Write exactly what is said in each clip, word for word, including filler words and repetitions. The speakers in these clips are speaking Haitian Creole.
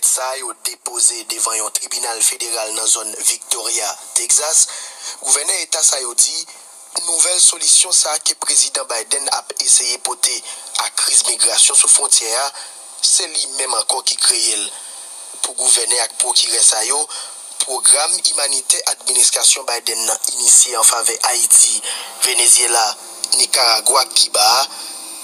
Sa yo depoze devan yon tribinal federal nan zòn Victoria, Texas. Gouvènè eta sa yo di nouvèl solisyon sa a ke Prezidan Biden ap eseye pote a kriz migrasyon sou fwontyè a, se li menm ankò ki kreye l. Pou gouvènè ak pwokirè sa yo, pwogram imanitè administrasyon Biden nan inisye an favè Ayiti, Venezyela, Nikaragwa ak Kiba a,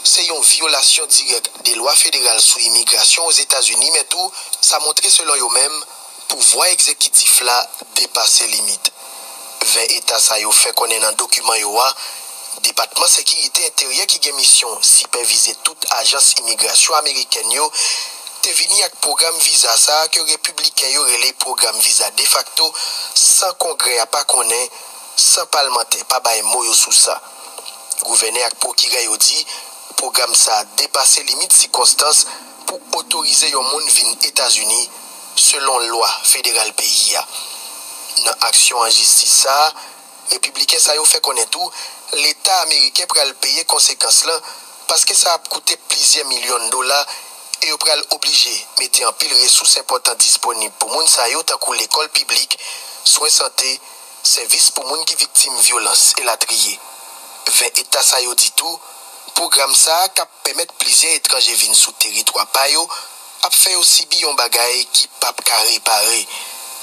se yon vyolasyon dirèk de lwa federal sou imigrasyon Ozetazini, men tou, sa montre, selon yo menm, pouvwa egzekitif la depase limit. Ven eta sa yo fè konnen nan dokiman yo a, Depatman Sekirite Enteryè ki gen misyon sipèvize tout ajans imigrasyon amerikèn yo te vini ak pwogram viza sa a ke repibliken yo rele pwogram viza defakto, san Kongrè a pa konnen, san palmantè pa bay mo yo sou sa. Gouvènè ak pwokirè yo di pwogram sa a depase limit sikonstans pou otorize yon moun vin Etazini, selon lwa federal peyi a. Nan aksyon an jistis sa a, repibliken sa yo fè konnen tou, Leta ameriken pral peye konsekans lan, paske sa ap koute plizyè milyon dola e yo pral oblije mete anpil resous enpòtan disponib pou moun sa yo, tankou lekòl piblik, swen sante, sèvis pou moun ki viktim vyolans, elatriye. Ven eta sa yo di tou, pwogram sa a k ap pèmèt plizyè etranje vin sou teritwa pa yo ap fè yo sibi yon bagay ki p ap ka repare.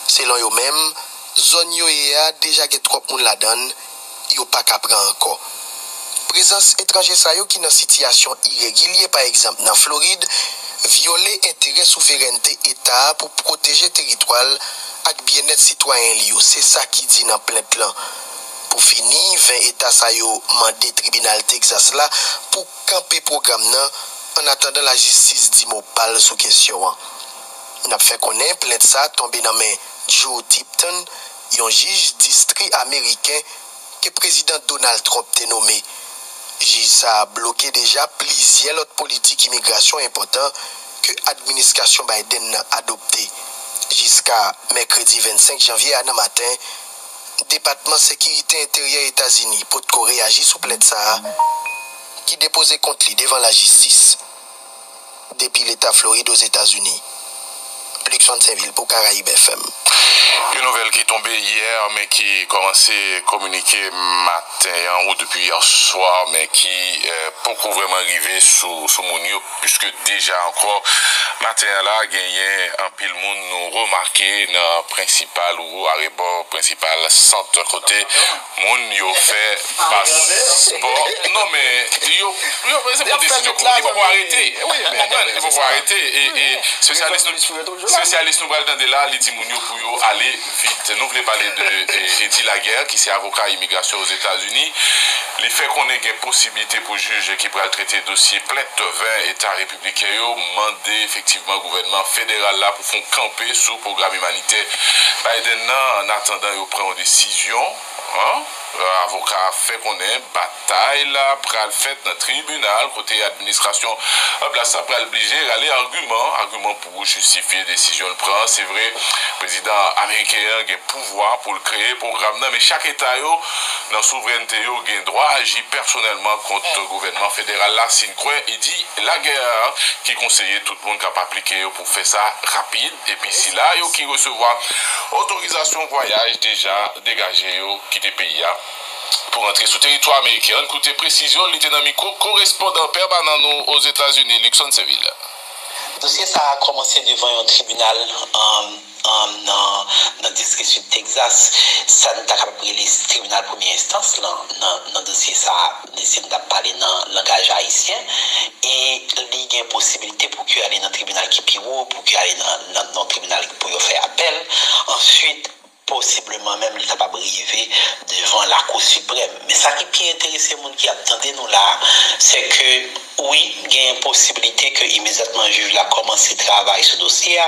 Selon yo menm, zòn yo ye a deja gen twòp moun ladan l, yo pa ka pran ankò. Prezans etranje sa yo ki nan sitiyasyon iregilye, pa egzanp nan Florid, vyole enterè souverènte eta a pou pwoteje teritwa l ak byennèt sitwayen li yo, se sa ki di nan plent lan. Pou fini, ven eta sa yo mande tribinal Texas la pou kanpe pwogram nan, annatandan lajistis di mo pa l sou kesyon an. N ap fè konnen plent sa a tonbe nan men Joe Tipton, yon jij distri ameriken ke Prezidan Donald Trump te nome. Jij sa a bloke deja plizyè lòt politik imigrasyon enpòtan ke administrasyon Biden nan adopte. Jiska mèkredi vennsenk janvye a nan maten, Depatman Sekirite Enteryè Etazini potko reyaji sou plent sa a, ki depoze kont li devan lajistis. Depi Leta Florid, Ozetazini, Luckson Sainvil pou Karayib F M. Yon nouvèl ki tonbe yè, men ki kòmanse kominike maten an, ou depi yè swa, men ki, eh, poko vrèman rive sou, sou moun yo, piske deja ankò, maten an la, genyen anpil moun nou remake nan prensipal ou arebò prensipal sant kote moun yo fè paspò. Non, men yo, yo, se bon desizyon. Li poko arete. Wi, ou konprann, li poko arete. E, e espesyalis nou, espesyalis nou pral tande la, li di moun yo pou yo ale vit. Nou vle pale de, e, Eddy Laguerre, ki se avoka imigrasyon Ozetazini. Li fè konnen gen posiblite pou jij ki pral trete dosye plent ven eta repibliken yo mande efektivman gouvènman federal la pou fè yon kanpe sou pwogram imanitè Biden nan, an atandan yo pran yon desizyon. An, avoka a fè konnen batay la pral fèt nan tribinal, kote administrasyon an plas la pral blije rale agiman, agiman pou jistifye desizyon l pran. Se vre, prezidan ameriken an gen pouvwa pou l kreye pwogram nan, men chak eta yo, nan souvrènte yo, gen dwa aji pèsonèlman kont gouvènman federal la, si n kwè Eddy Laguerre, ki konseye tout moun k ap aplike yo pou fè sa rapid, epi sila yo ki resevwa otorizasyon vwayaj deja degaje yo kite peyi a pou rantre sou teritwa ameriken. Ann koute presizyon li te nan mikwo korespondan pèmanan nou Ozetazini, Luckson Sainvil. Dosye sa a kòmanse devan yon tribinal, um, um, nan, nan distri sid Texas, sa n ta kapab rele tribinal premye enstans lan, nan, nan dosye sa a, si n t ap pale nan langaj ayisyen, e li gen posibilite pou ke ale nan tribinal ki pi wo, pou ke ale nan, nan, nan tribinal pou yo fè apèl. Answit, posibleman menm li kapab rive devan Lakou Siprèm. Men sa ki pi enterese moun ki ap tande nou la a, se ke wi, gen posiblite ke imedyatman jij la kòmanse travay sou dosye a,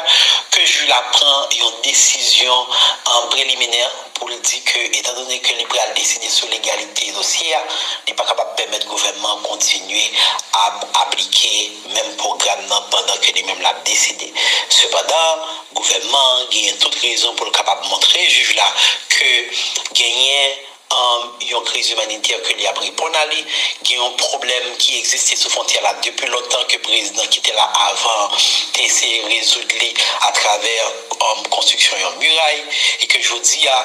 ke jij la pran yon desizyon, an, preliminè pou l di ke, etandone ke li pral deside sou legalite dosye a, li pa kapab pèmèt gouvènman an kontinye ap aplike menm pwogram nan pandan ke li menm l ap deside. Sepandan, gouvènman an genyen tout rezon pou l kapab montre jij la ke genyen um, yon kriz imanitè ke li ap reponn a li. Gen yon pwoblèm ki egziste sou fwontyè la depi lontan ke prezidan ki te la avan te eseye rezoud li atravè, um, konstriksyon yon miray, e ke jodi a,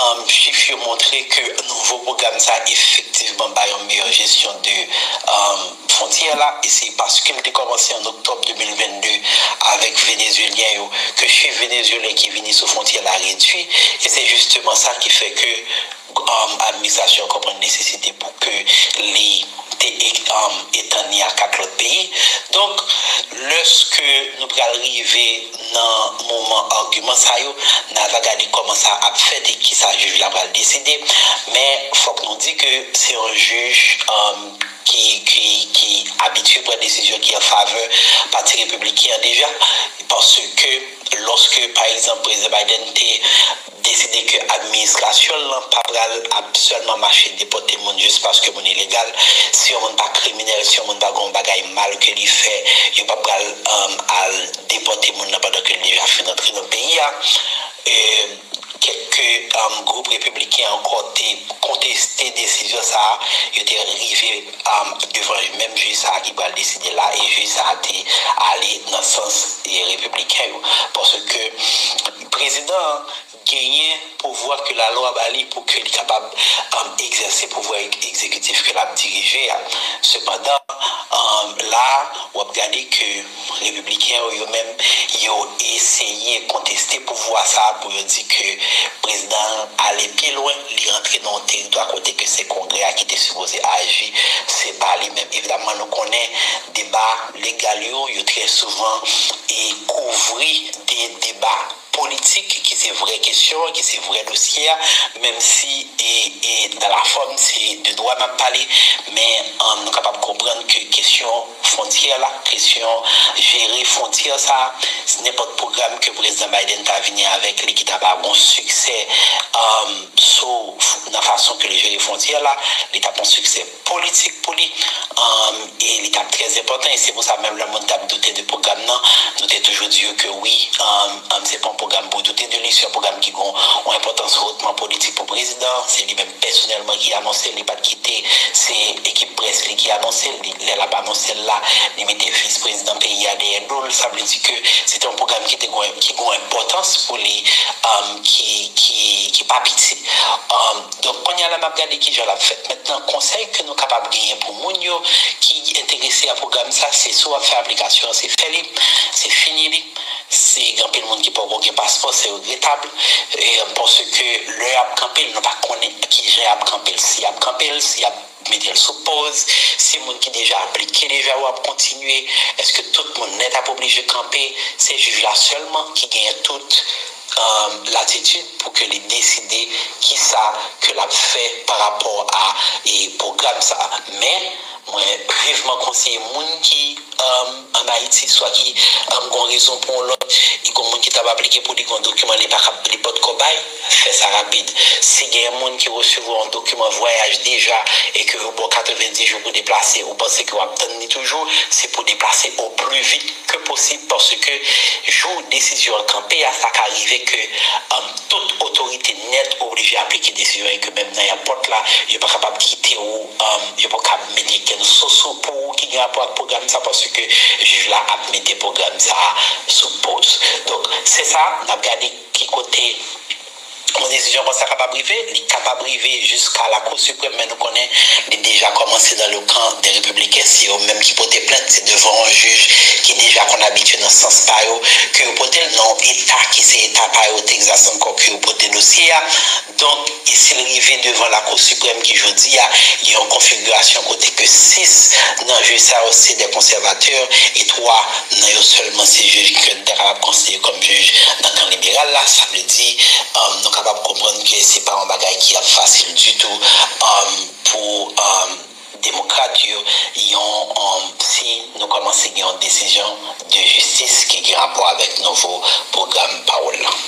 um, chif yo montre ke nouvo pwogram sa efektivman bay yon meyè jesyon de, um, fwontyè la, e se paske l te kòmanse an oktòb de mil vennde avèk Venezyelyen yo, ke chif Venezyelyen ki vini sou fwontyè la redui, e se jisteman sa ki fè ke, um, administrasyon an konprann nesesite pou ke li te e-, um, etann li a kat lòt peyi. Donk, lèske nou pral rive nan moman agiman sa yo, n a va gade kòman sa ap fèt e kisa jij la pral deside. Men, fòk nou di ke se yon jij, um, ki, ki, ki abitye pran desizyon ki an favè Pati Repibliken an deja, paske lòske, pa egzanp, Prezidan Biden te deside ke administrasyon l lan pa pral ap sèlman mache depòte moun jis paske moun ilegal, si yon moun pa kriminèl, si yon moun pa gen yon bagay mal ke li fè, yo pa pral, um, al depòte moun nan pandan ke l deja fin antre nan peyi a. E, kèk, um, gwoup repibliken ankò te konteste desizyon sa a, yo te rive, um, devan menm jij sa a ki pral deside la, e jij sa a te ale nan sans, e, repibliken yo. Paske prezidan an genyen pouvwa ke lalwa ba li pou ke li kapab, um, egzèse pouvwa ek-, egzekitif ke l ap dirije a. Sepandan, um, la, w ap gade ke repibliken yo, yo menm, yo eseye konteste pouvwa sa a pou yo di ke prezidan an ale pi lwen, li rantre nan yon teritwa kote ke se Kongrè a ki te sipoze aji, se pa li menm. Evidaman, nou konnen deba legal yo, yo trè souvan e kouvri de deba politik, ki se vrè kesyon an, ki se vrè dosye a, menm si e, e nan lafòm se de dwa n ap pale, men, um, nou kapab konprann ke kesyon fwontyè la, kesyon jere fwontyè sa a, nenpòt pwogram ke prezidan Biden ta vini avèk li ki ta pral gon siksè, um, sou, nan fason ke li jere fwontyè la, li t ap yon siksè politik pou li, um, e li t ap trè enpòtan, e se pou sa menm lè moun t ap doute de pwogram nan, nou te toujou di yo ke wi, um, um, se pa yon pwogram pou doute de li, se yon pwogram ki gon yon enpòtans hotman politik pou prezidan, se li menm pèsonèlman ki anonse l, li pa t kite, se ekip près li ki anonse l, li, lè l ap anonse l la, li mete vis prezidan peyi a dèyè do l, sa vle di ke se te yon pwogram ki te gon, ki gon enpòtans pou li, um, ki, ki, ki pa piti. Um, donk, kounye a la, n ap gade kijan l ap fèt. Mentnan, konsèy ke nou kapab genyen pou moun yo ki enterese a pwogram sa, se si w ap fè aplikasyon an, se fè li, se fini li. Si gen anpil moun ki poko gen paspò, se regretab, e, paske lè y ap kanpe l, nou pa konnen kijan y ap kanpe l, si y ap kanpe l, si y ap mete l sou pòz, si moun ki deja aplike deja yo ap kontinye, èske tout moun nèt ap oblije kanpe, se jij la sèlman ki genyen tout, um, latitid pou ke li deside kisa ke l ap fè pa rapò a, e, pwogram sa a. Men, mwen vivman konseye moun ki, um, ann Ayiti, swa ki, um, gon rezon pou yon lòt, e gon moun ki t ap aplike pou li gon dokiman li pa kab, li potko bay, fè sa rapid. Si gen moun ki resevwa yon dokiman vwayaj deja e ke yo ba w katrevenndis jou pou deplase, ou panse ke w ap tann li toujou, se pou deplase o pli vit ke posib, paske jou desizyon an kanpe a, sa ka rive ke, um, tout otorite nèt oblije aplike desizyon e ke menm nan èpòt la, yo pa kapab kite w, um, yo pa kab mete kenn sou sou pou ou ki gen rapò ak pwogram sa, paske jij la ap mete pwogram sa sou pòz. Donk, se sa, n ap gade ki kote yon desizyon konsa kapab rive. Li kapab rive jiska Lakou Siprèm, men nou konnen li deja kòmanse dans le camp des Républicains. Se yo menm ki pote plent, se devan yon jij ki deja konn abitye nan sans pa yo ke yo pote l, nan yon eta ki se eta pa yo, Texas ankò, ke yo pote dosye a. Donk, e si l rive devan Lakou Siprèm ki jodi a, gen yon konfigirasyon kote ke sis nan jij sa yo se de konsèvatè e twa nan yo sèlman se jij ke n ta kapab konsidere kòm jij nan kan liberal la. Sa vle di, um, nou kapab konprann ke se pa yon bagay ki ap fasil ditou, um, pou, um, demokrat yo, yon, um, si nou kòmanse gen yon desizyon de jistis ki gen rapò avèk nouvo pwogram pawòl lan.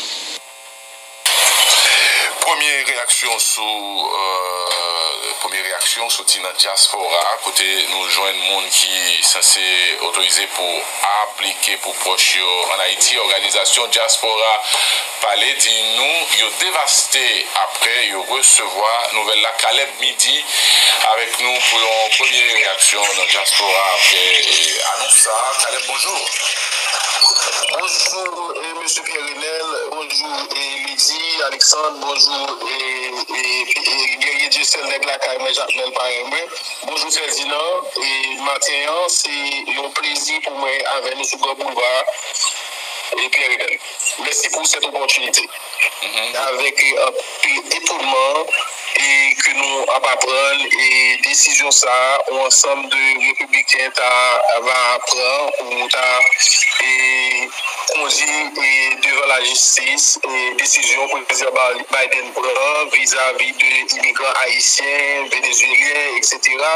Premye reyaksyon sou, euh, premye reyaksyon Yon soti nan dyaspora, kote nou jwenn moun ki sanse otorize pou aplike pou pwòch yo ann Ayiti. Òganizasyon Dyaspora Pale di nou yo devaste apre yo resevwa nouvèl la. Caleb Midi avèk nou pou yon premye reyaksyon nan dyaspora apre, e, anons sa a. Caleb, bonjou. Bonjou, e, mesye Pierre Renel, bonjou, e, Lydie, Alexandre, bonjou, e, e, e, Guerrier Dieuseul, nèg lakay mwen, Jakmèl parèy mwen. Bonjou Ferdinand, e maten an, se yon plezi pou mwen avè nou sou Gran Boulva, e Pierre Renel. Mèsi pou sèt opòtinite. Avèk, e, anpil etonman, e ke nou ap aprann, e desizyon sa a, yon ansanm de repibliken ta va pran pou ta, e, kondui, e, devan lajistis, e, desizyon Prezidan Ba- Biden pran vizavi de imigran ayisyen, venezuelyen, etsetera.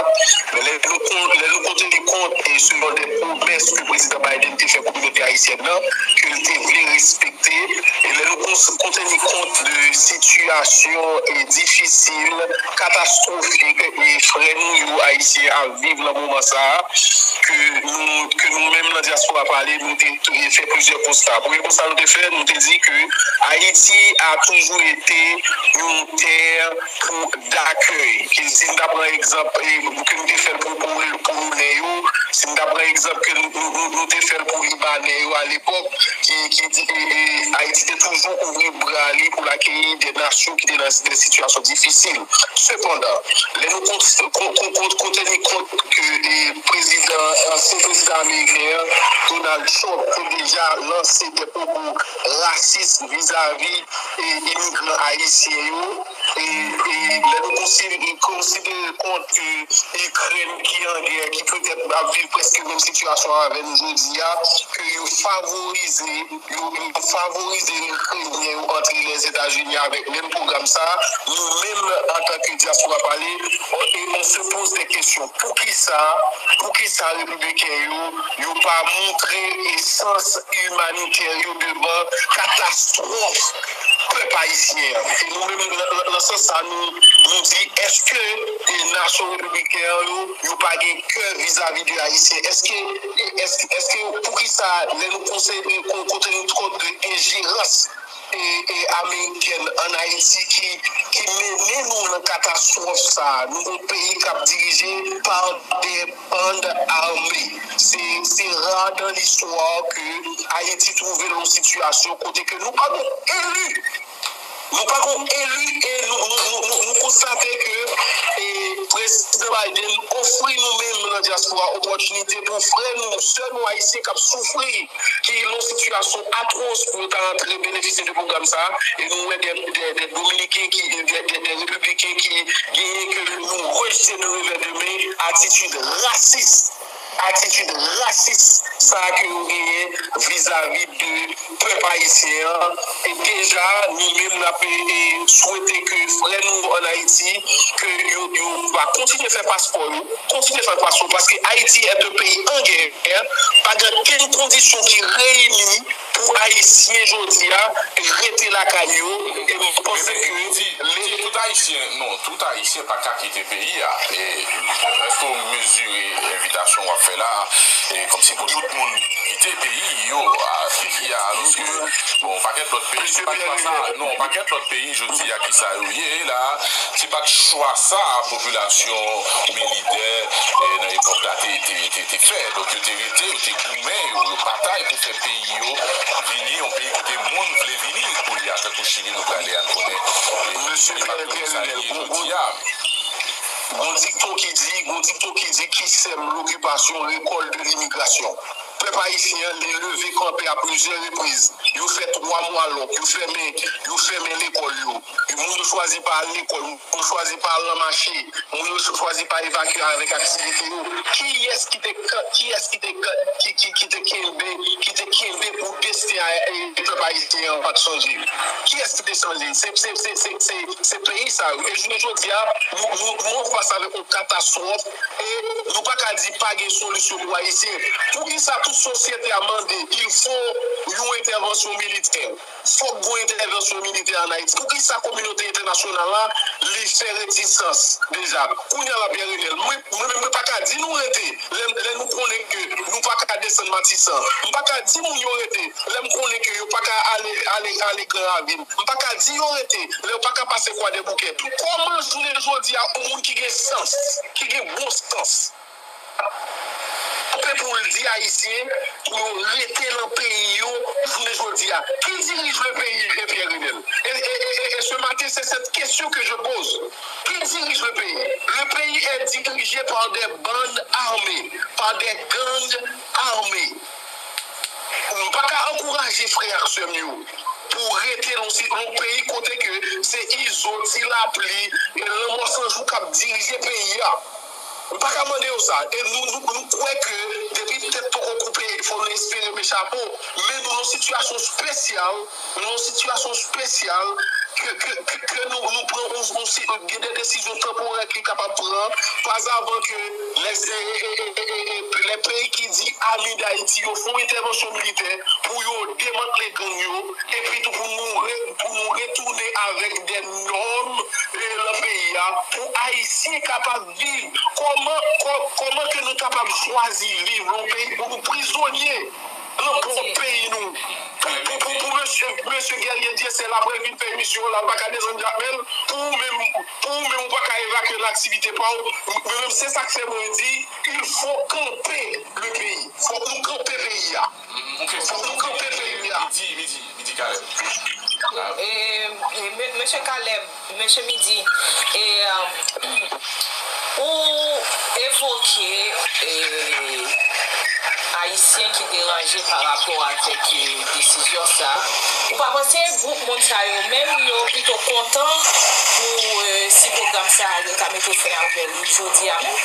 Men lè nou kon- lè nou konteni kont, e, selon de pwomès ke Prezidan Biden te fè kominote ayisyèn nan, ke l te vle respekte, e lè nou kon- konteni kont de sitiyasyon, e, difisil, katastwofik, e frè nou yo ayisyen ap viv nan moman sa a, ke nou, ke nou menm nan dyaspora pale, nou te, te fè plizyè konsta. Premye konsta nou te fè, nou te di ke Ayiti a toujou ete yon tè pou dakèy. Ke si n ta pran egzanp, e, ke nou te fè l pou, pou, pou Polonè yo, si n ta pran egzanp ke nou, nou, nou, nou te fè l pou Libanè yo alepòk, ki, ki di, e, e, Ayiti te toujou ouvri bra li pou l akeyi de nasyon ki te nan de sitiyasyon difisil. Sepandan, lè nou kon- kon- kon- kon- konteni kont ke, e, prezidan, ansyen prezidan ameriken an, Donald Trump, te deja lanse de pwopo rasis vizavi, e, imigran ayisyen yo, e, e lè nou konsi- konsidere kont ke Ikrèn ki an gè, ki petèt ap viv prèske menm sitiyasyon avè nou jodi a, ke yo favorize, yo, yo favorize Ikrenyen yo antre Lèzetazini avèk menm pwogram sa a. Nou menm, antanke dyaspora pale, on, e on se pose des questions. Poukisa, poukisa repibliken yo, yo pa montre esans imanitè yo devan katastwòf pèp ayisyen an? E nou menm, nan, nan, nan sans sa, nou, nou di, èske, e, nasyon repibliken an yo, yo pa gen kè vizavi de Ayisyen? Èske, e, èske, èske, poukisa, lè nou konseye, kon- konteni kont de enjerans, e, e, amerikèn ann Ayiti ki, ki mennen nou nan katastwòf sa a? Nou yon peyi k ap dirije pa de band ame. Se, se ra dan listwa ke Ayiti twouve l nan yon sitiyasyon kote ke nou pa gon eli. Nou pa gon eli e nou, nou, nou, nou, nou konstate ke, e, Prezidan Biden ofri nou menm nan dyaspora opòtinite pou frè nou, sè nou ayisyen k ap soufri, ki nan yon sitiyasyon atwòs pou yo ta antre benefisye de pwogram sa a. E nou wè de, de, de Dominiken ki, de, de, de Repibliken ki genyen ke nou rejte de revè de men atitid rasis, atitid rasis sa a ke yo genyen vizavi de pèp ayisyen an. E deja, nou menm, n ap, e, e, swete ke frè nou ann Ayiti, ke yo, yo va kontinye fè paspò yo, kontinye fè paspò, paske Ayiti est un pays en guerre, pa gen okenn kondisyon ki reyini pou Ayisyen jodi a rete lakay yo, e m panse ke Lydie, Lydie, tout Ayisyen, non, tout Ayisyen pa ka kite peyi a. E èske w mezire envitasyon w ap fè la a, e kòmsi pou tout moun kite peyi yo, a, peyi a, alòske, bon, yon pakèt lòt peyi, se pa t chwa sa, non, yon pakèt lòt peyi, jodi a, ki sa yo ye la, se pa t chwa sa, popilasyon oubyen lidè, e, nan epòk la, te, te, te, te fè. Donk, yo te rete, yo te goumen, yo, yo batay pou fè peyi yo vini yon peyi kote moun vle vini kounye a, tankou Chili, nou prale a, n konnen, e, Mesye Pierre Pierre Renel, gon, gon, gon dikton ki di, gon dikton ki di, qui sème l'occupation récolte de l'immigration. Pèp ayisyen an, li leve kanpe a plizyè repriz. Yo fè twa mwa lòk, yo fèmen, yo fèmen lekòl yo. Moun yo chwazi pa al lekòl, moun yo chwazi pa al nan mache, moun yo chwazi pa evakye avèk aktivite yo. Kiyès ki te ka- kiyès ki te ka- ki, ki, ki te kenbe, ki te kenbe pou desten a, e, pèp ayisyen an pa t chanje? Kiyès ki te chanje? Se, se, se, se, se, se peyi sa yo. E jounen jodi a, nou, nou, nou anfas avèk yon katastwòf e nou pa ka di pa gen solisyon pou Ayisyen. Poukisa tout sosyete a mande, il faut yon entèvansyon entèvansyon militè. Fòk gen yon entèvansyon militè ann Ayiti. Poukisa kominote entènasyonal la, li fè retisans deja? Kounye a la, Pierre Renel, mwen, mwen menm, mwen pa ka di nou rete. Lè, lè nou konnen ke nou pa ka desann Matisan, m pa ka di moun yo rete. Lè m konnen ke yo pa ka ale, ale, ale Gran Ravin, m pa ka di yo rete. Lè yo pa ka pase Kwa Dèboukè. Kòman jounen jodi a, yon moun ki gen sans, ki gen bon sans, kanpe pou l di Ayisyen pou yo rete nan peyi yo jounen jodi a? Qui dirige le pays, Pierre Renel? Et, et, et, et ce matin, c'est cette question que je pose. Qui dirige le pays? Le pays est dirigé par des bandes armées, par des gangs armés. M pa ka ankouraje frè ak sè m yo pou rete nan si- nan peyi kote ke se izo, ti lapli, e lanmò san jou k ap dirije peyi a. M pa ka mande yo sa. E nou, nou, nou kwè ke depi tèt poko koupe, fò nou espere men chapo. Men nou nan sitiyasyon espesyal, nou nan sitiyasyon espesyal ke, ke, ke, ke nou, nou pran yon, yon si- gen de desizyon tanporè ki kapab pran, pas avan ke lè, e, e, e, e, e, lè peyi ki di Ami Dayiti yo fè yon entèvansyon militè pou yo demantle gang yo, epi tou pou nou re- pou nou retounen avèk de nòm, e, nan peyi a, pou Ayisyen kapab viv. Kòman, kò- kòman ke nou kapab chwazi viv nan yon peyi pou nou prizonye nan pwòp peyi nou? Pou, pou, pou, pou mesye, mesye Guerrier Dieuseul la, pou l vin fè emisyon la, l pa ka desann Jakmèl, pou ou menm, pou ou menm, ou pa ka evakye l aktivite pa w. Mwen menm, se sa k fè mwen di, il faut camper le pays. Fòk nou kanpe peyi a. Fòk nou kanpe peyi a. Midi, midi, midi, Caleb. E, e, me- mesye Caleb, mesye Midi, e, ou evoke, e, Ayisyen ki deranje pa rapò avèk, e, desizyon sa. Ou pa panse gwoup moun sa yo menm, yo pito kontan pou, e, si pwogram sa a, yo ta mete fen avè l jodi a menm?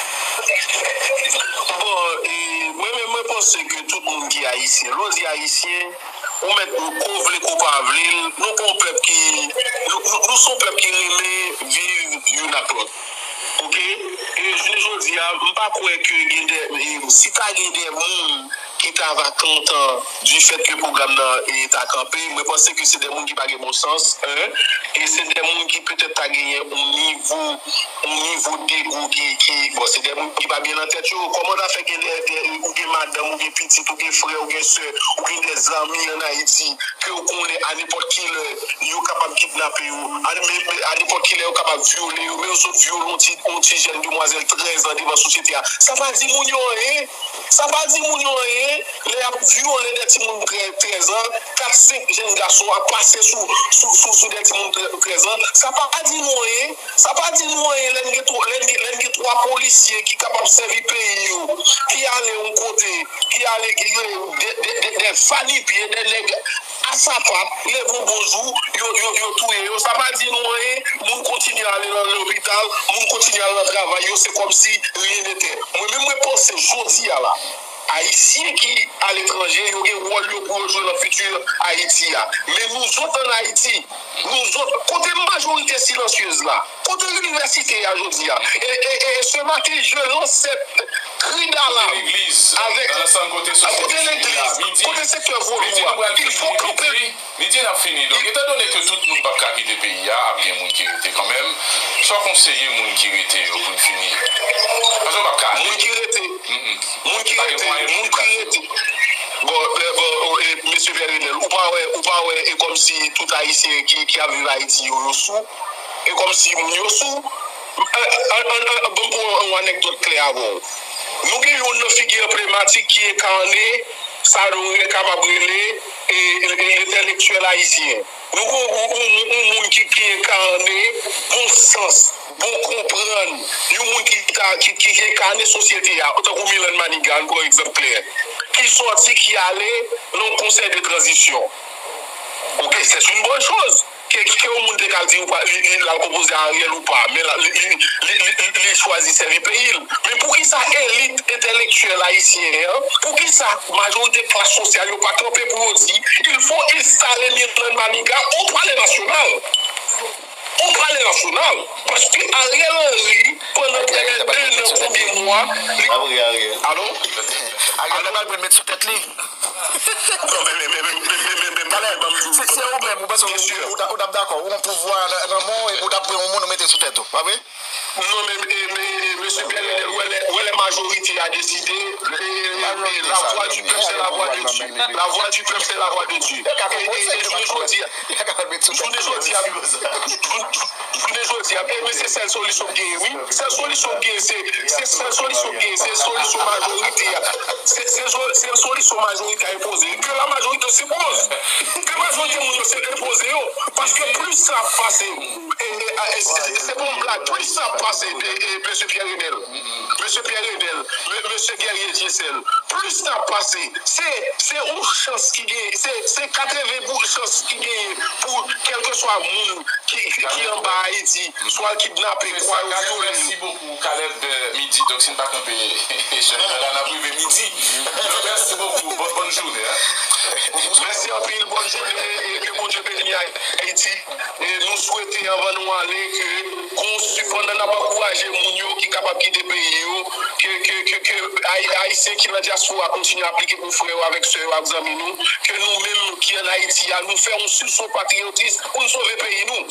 Bon, e, mwen menm, mwen panse ke tout moun ki Ayisyen, lè w di Ayisyen, ou mèt, ko w vle, ko w pa vle l, nou pa yon pèp ki, nou, nou, nou se yon pèp ki renmen viv youn ak lòt. Oke? E jounen jodi a, m pa kwè ke gen de, e, si ta gen de moun ki ta va kontan di fèt ke pwogram nan, e, ta kanpe, mwen panse ke se de moun ki pa gen bon sans, en, e se de moun ki petèt ta genyen yon nivo, yon nivo dego ki, ki, bon, se de moun ki pa byen nan tèt yo. Kòman w ta fè gen de, de, ou gen madanm, ou gen pitit, ou gen frè, ou gen sè, ou gen de zanmi ann Ayiti, ke w konnen a nenpòt ki lè yo kapab kidnape yo, a, a nenpòt ki lè yo kapab vyole yo, men yo sot vyole yon ti, yon ti jèn demwazèl trèz an devan sosyete a. Sa pa di moun yo anyen. Sa pa di moun yo anyen. Lè y ap vyole de timoun trè- trèz an, kat, senk jèn gason ap pase sou, sou, sou, sou de timoun trè- trèz an, sa pa di nou anyen. Sa pa di nou anyen lè n gen twa, lè n gen, lè n gen twa polisye ki kapab sèvi peyi yo, ki ale yon kote, ki ale, ki gen de, de, de, de vanipye, de nèg asapap, leve yon bon jou, yo, yo, yo touye yo. Sa pa di nou anyen, moun kontinye ale nan lopital, moun kontinye al nan travay yo, se kòmsi rien n'était. Mwen menm, mwen panse jodi a la, Ayisyen ki aletranje, yo gen wòl yo pou yo jwe nan fiti Ayiti a. Men nou zòt ann Ayiti, nou zòt, kote majorite silansyez la? Kote inivèsite a jodi a? E, e, e, e ce matin, je lance cette cri d'alarme. Kote legliz, avèk, nan ansanm kote, kote sosyete sivil la, legliz, midi, kote sektè vodou a? Il faut camper. Midi, n ap fini. Donk, etandone ke tout moun p ap ka kite peyi a, ap gen moun ki rete kanmenm. Sa w konseye moun ki rete yo pou n fini? Paske w p ap ka ale. Moun ki rete. Moun ki rete, moun ki rete. Bon, e, bon, o, e, mesye Pierre Renel, ou pa wè, ou pa wè, e kòmsi tout Ayisyen ki, ki ap viv Ayiti yo, yo sou? E kòmsi moun yo sou? An, an, an, an, ban m pran yon anèkdòt klè avè w. Nou gen youn nan figi anblematik ki enkannen sa nou kapab rele, e, e, e, entèlektyèl ayisyen. Nou gen yon, yon, yon, yon moun ki, ki enkannen bon sans, bon konprann, yon moun ki ta, ki, ki, ki enkannen sosyete a, tankou Milan Manigat, ann pran egzanp klè, ki sòti, ki ale nan yon konsèy de tranzisyon. Ok, c'est une bonne chose. Ke, ke yon moun te ka di ou pa, li, li, l al opoze a Ariel ou pa, men la, li, li, li, li, li, li chwazi sèvi peyi l. Men poukisa elit entèlektyèl ayisyen an, poukisa majorite klas sosyal yo pa kanpe pou yo di, il faut installer Mirlande Manigat au Palais National? Au Palais National. Paske Ariel Henry, pandan prè de de an, konbyen mwa, li... Alo? Ariel pral pran met sou tèt li. Non, men, men, men, men, men, men, men, Kalèb, se ou menm, ou panse ou t ap dakò, ou yon pouvwa nan men w epi ou t ap pran yon moun ou mete sou tèt ou, pa vre? Non, men, men, men mesye Pierre Renel, wè lè, wè lè majorite a deside, e, e, la voix du peuple, c'est la voix de Dieu. La voix du peuple, c'est la voix de Dieu. E, e, e, jounen jodi a, jounen jodi a, jounen jodi a, e, men se sèl solisyon k genyen, wi. Sèl solisyon k genyen, se, se sèl solisyon k genyen, se solisyon majorite a. Se, se, se solisyon majorite a enpoze. Que la majorité s'impose. Que majorité moun yo se enpoze yo. Paske plis sa ap pase, e, e, e, se, se pa yon blag, plis sa ap pase, e, e, mesye Pierre Renel, mesye Pierre Renel, me- mesye Guerrier Dieuseul, plis sa ap pase, se, se yon chans ki gen, se, se katreven pou chans ki gen pou kèlkeswa moun ki, ki, ki anba Ayiti, swa l kidnape, swa yo vyole l. Mèsi bokou, Caleb, de midi. Donk, si n pa kanpe, jèn nan la, n ap rive midi. Donk, mèsi bokou. Bòn, bòn jounen, hein. Mèsi anpil, bòn jounen, e ke Bondye beni Ayiti. E nou swete, anvan nou ale, ke kon, pandan n ap ankouraje moun yo ki kapab kite peyi yo, ke, ke, ke, ke Ay- Ayisyen ki nan dyaspora kontinye aplike pou frè yo avèk sè yo ak zanmi nou, ke nou menm ki ann Ayiti a, nou fè yon sisyon patriyotis pou n sove peyi nou.